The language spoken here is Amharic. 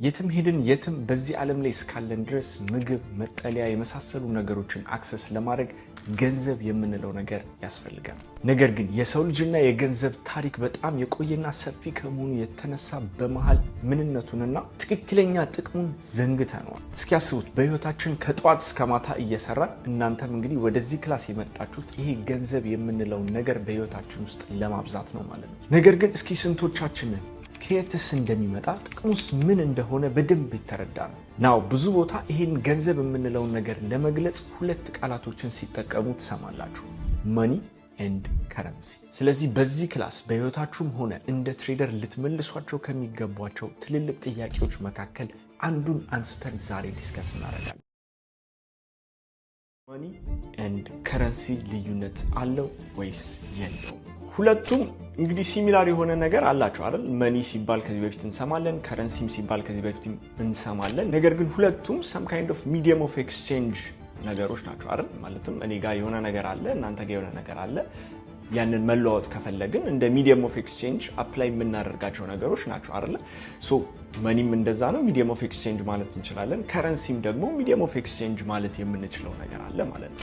የትም ሄድን የትም በዚህ ዓለም ላይ እስካለን ድረስ ምግብ፣ መጠለያ የመሳሰሉ ነገሮችን access ለማድረግ ገንዘብ የምንለው ነገር ያስፈልጋል። ነገር ግን የሰው ልጅና የገንዘብ ታሪክ በጣም የቆየና ሰፊ ከመሆኑ የተነሳ በመሃል ምንነቱንና ትክክለኛ ጥቅሙን ዘንግተነዋል። እስኪ ያስቡት፣ በህይወታችን ከጠዋት እስከ ማታ እየሰራን፣ እናንተም እንግዲህ ወደዚህ class የመጣችሁት ይሄ ገንዘብ የምንለውን ነገር በህይወታችን ውስጥ ለማብዛት ነው ማለት ነው። ነገር ግን እስኪ ስንቶቻችንን ከየትስ እንደሚመጣ፣ ጥቅሙስ ምን እንደሆነ በደንብ የተረዳ ነው? Now ብዙ ቦታ ይህን ገንዘብ የምንለውን ነገር ለመግለጽ ሁለት ቃላቶችን ሲጠቀሙ ትሰማላችሁ፣ money and currency። ስለዚህ በዚህ class በህይወታችሁም ሆነ እንደ trader ልትመልሷቸው ከሚገቧቸው ትልልቅ ጥያቄዎች መካከል አንዱን አንስተን ዛሬ discuss እናደርጋለን። Money and currency ልዩነት አለው ወይስ የለውም? ሁለቱም እንግዲህ similar የሆነ ነገር አላቸው አይደል? Money ሲባል ከዚህ በፊት እንሰማለን፣ currency ም ሲባል ከዚህ በፊት እንሰማለን። ነገር ግን ሁለቱም some kind of medium of exchange ነገሮች ናቸው አይደል? ማለትም እኔ ጋር የሆነ ነገር አለ፣ እናንተ ጋር የሆነ ነገር አለ። ያንን መለዋወጥ ከፈለግን እንደ medium of exchange apply የምናደርጋቸው ነገሮች ናቸው አይደለ? So money ም እንደዛ ነው፣ medium of exchange ማለት እንችላለን። Currency ም ደግሞ medium of exchange ማለት የምንችለው ነገር አለ ማለት ነው።